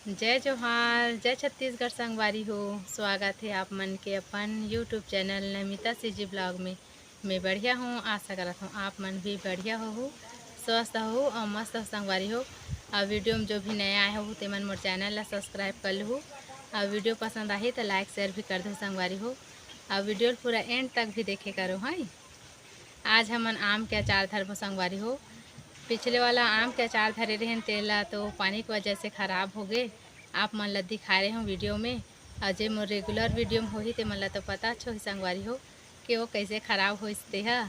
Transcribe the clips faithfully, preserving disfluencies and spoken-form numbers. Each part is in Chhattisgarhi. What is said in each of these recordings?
जय जोहार, जय छत्तीसगढ़ संगवारी हो। स्वागत हे आप मन के अपन YouTube channel Namita CG blog में। मैं बढ़िया हूँ, आशा करत हूँ आप मन भी बढ़िया होहू, स्वस्थ होहू और मस्त हो संगवारी हो। और वीडियो में जो भी नया आए हो ते मन मोर चैनल ला सब्सक्राइब कर लहू। और वीडियो पसंद आही तो लाइक शेयर भी कर दो संगवारी हो। और वीडियो ल पूरा एंड तक भी देखे करो। हाँ, आज हमन आम के अचार धरबो संगवारी हो। पिछले वाला आम के अचार धरे रहेन, तेला तो पानी के वजह से खराब हो गे। आप मन ला दिखा रहे हो वीडियो में, और जे मोर रेगुलर वीडियो में होही ते मन ला तो पता होही संगवारी हो कि वो कैसे खराब होइस ते ह।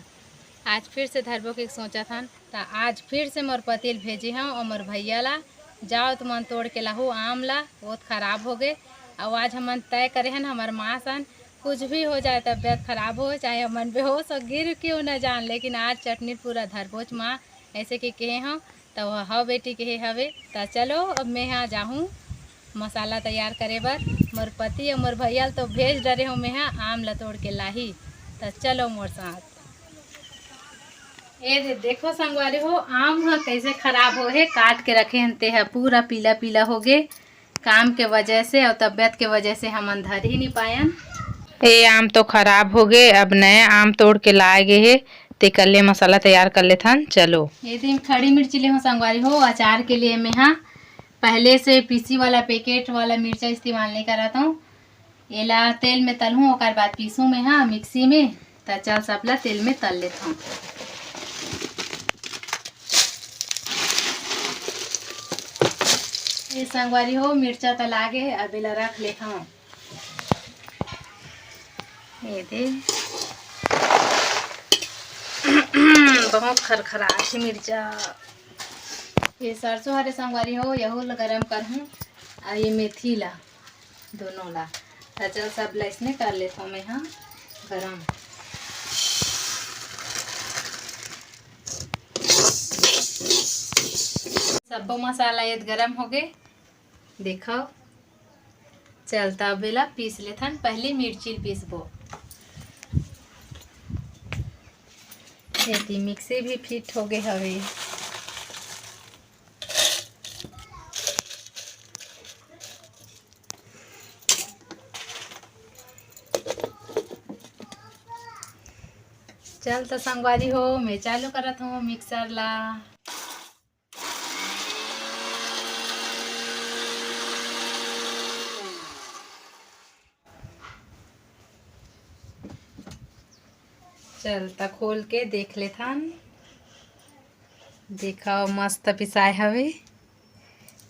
आज फिर से धरबो के सोचत हन, त आज फिर से मोर पति ल भेजे हव और मोर भैया ला, जाओ तुमन तोड़ के लाहू आम ला, बहुत खराब हो गे। और आज हमन तय करे हन हमर माँ सन कुछ भी हो जाए, तबीयत खराब हो चाहे हमन बेहोश हो गिर क्यों न जान, लेकिन आज चटनी पूरा धरबोच माँ, ऐसे के कहे हव। त वो हव बेटी कहे हवे। त चलो अब मैं हा जाहूँ मसाला तैयार करे बर। मोर पति और मोर भैया ल तो भेज डरे हूँ मैं हा आम ला तोड़ के लाही। त चलो मोर साथ। ए दे, देखो संगवारी हो, आम ह कैसे खराब हो हे, काट के रखे हन ते ह पूरा पीला पीला हो गे। काम के वजह से और तबीयत के वजह से हमन धर ही नहीं पायन। ए आम तो खराब हो गे, अब नया आम तोड़ के लाए गे हे, तेकर ले मसाला तैयार कर लेथन। चलो। ये दिन खड़ी मिर्ची ले हो संगवारी हो, अचार के लिए मैं हा पहले से पीसी वाला पैकेट वाला मिर्चा इस्तेमाल नहीं करत हूँ। एला तेल में तलहूँ, ओकर बाद पीसहूँ मैं हा मिक्सी में। त चल सबला तेल में तल लेथन। ये संगवारी हो, मिर्चा तला गे, अब एला रख लेथन। ये दे। बहुत खरखराथे मिर्चा। ये सरसों हरे संगवारी हो, यहू ला गरम करहूँ। और ये मेथी ला, दोनों ला। त चल सब ला इसने कर लेथव मैं हा गरम। सब्बो मसाला ये दे गरम हो गे। देखव, चल त अब एला पीस लेथन। पहली मिर्ची ल पीसबो। एती मिक्सी भी फिट हो गे हवे। चल त संगवारी हो, मैं चालू करत हूँ मिक्सर ला। चल, त खोल के देख लेथन। देखव, मस्त पिसाय हवे।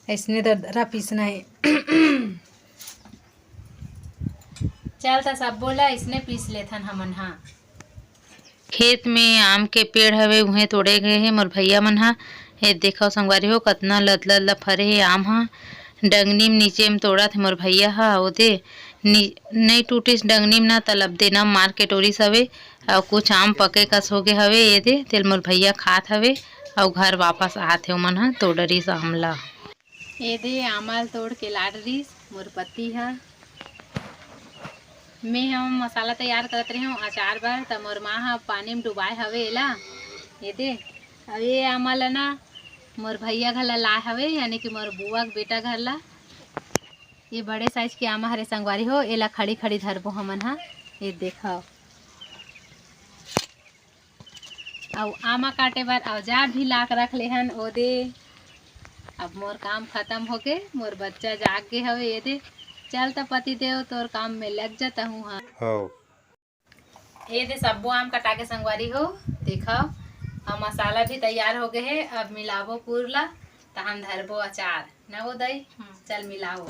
अइसने दरदरा पीसना हे। चल, त सब्बो ला अइसने पीस लेथन हमन हा। खेत में आम के पेड़ हवे, उहें तोड़े गए हे मोर भैया मन हा। ए देखव संगवारी हो, कतना लदलद ला फरे हे आम हा। डंगनी में नीचे में तोड़त हे मोर भैया हा। ओदे नी-, नई टूटिस डंगनी में ना, तलब देना मार के टोरिस हवे। अउ कुछ आम पके कस होगे हवे, एदे तेल मोर भैया खात हवे। अउ घर वापस आत हे ओमन हा, तो डरिस आम ला। एदे आमा ल तोड़ के लाड रिस मोर पति हा। मैं हम मसाला तैयार करत रहे हूँ अचार बर, त मोर माँ हा पानी में डुबाए हवे एला। एदे, अब ये आमा ला ना मोर भैया घर ला लाए हवे, यानी कि मोर बुआ के बेटा घर ला। ये बड़े साइज के आमा हरे संगवारी हो, एला खड़ी खड़ी धरबो हमन हा। ये देखव, अउ आमा काटे बर औजार भी लाक रख ले हन ओदे। अब मोर काम खत्म होगे, मोर बच्चा जाग गे हवे। ये दे, चल त पति देव, तोर काम में लग जाता हूँ हाँ। हव। ये दे सब्बो आम कटा के संगवारी हो, देखव, अब मसाला भी तैयार हो गए हे। अब मिलाबो पूर ला, तहन धरबो अचार। न वो दई, हम्म। चल मिलाओ।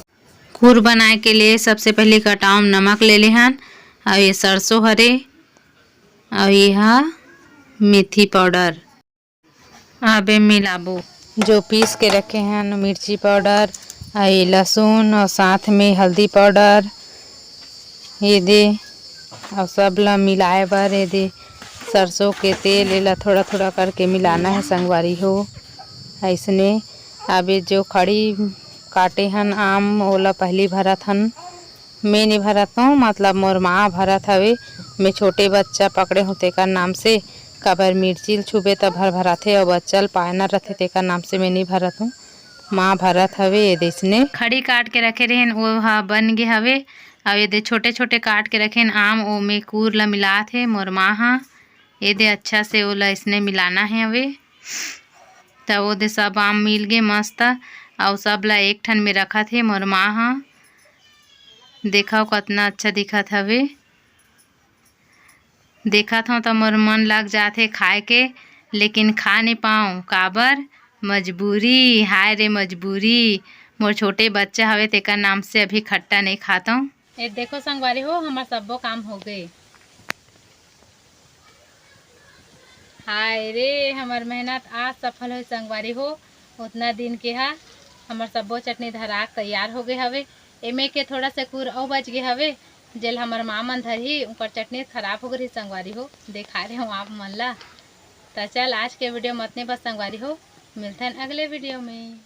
कूर बनाए के लिए सबसे पहले कटाव में नमक ले लेहन, अउ ये सरसों हरे, अउ ये हा मेथी पाउडर। अब ए मिलाबो जो पीस के रखे हन मिर्ची पाउडर, अउ ये लहसुन, अउ साथ में हल्दी पाउडर, ये दे, अउ सब ला मिलाए बर ये दे सरसों के तेल, एला थोड़ा थोड़ा करके मिलाना है संगवारी हो। अइसने अब ये जो खड़ी काटे हन आम, ओला पहली भरत हन। मैं नी भरत हूँ, मतलब मोर माँ भरत हवे। मैं छोटे बच्चा पकड़े हूँ तेकर नाम से, काबर मिर्ची ल छूबे त भरभराथे अउ बच्चा ल पायना रथे तेकर नाम से मैं नी भरत हूँ। माँ भरत हवे, ये दे इसने खड़ी काट के रखे रहेन, वो ह बन गे हवे। अउ ये दे छोटे-छोटे काट के रखेन आम, ओमे कूर ला मिलात हे मोर माँ ह। ये दे अच्छा से ओला इसने मिलाना हे हवे। त वो दे सब आम मिल गे मस्त, अउ सब ला एक ठन में रखत हे मोर माँ ह। देखव कतना अच्छा दिखत हवे। देखत हव त मोर मन लग जाथे खाए के, लेकिन खा नइ पाऊँ। काबर? मजबूरी। हाय रे मजबूरी। मोर छोटे बच्चा हवे, तेकर नाम से अभी खट्टा नइ खात हव। ए देखो संगवारी हो, हमर सब्बो काम हो गए। हाय रे, हमर मेहनत आज सफल होय संगवारी हो। उतना दिन के हा हमर सब्बो चटनी धरा के तैयार हो गए हवे। एमे के थोड़ा से कूर अउ बच गए हवे, जेल हमर माँ मन धरही, उनकर चटनी खराब हो गई संगवारी हो। देखा रहे हूँ आप मन ला। त चल, आज के वीडियो में अतने बस संगवारी हो, मिलथन अगले वीडियो में।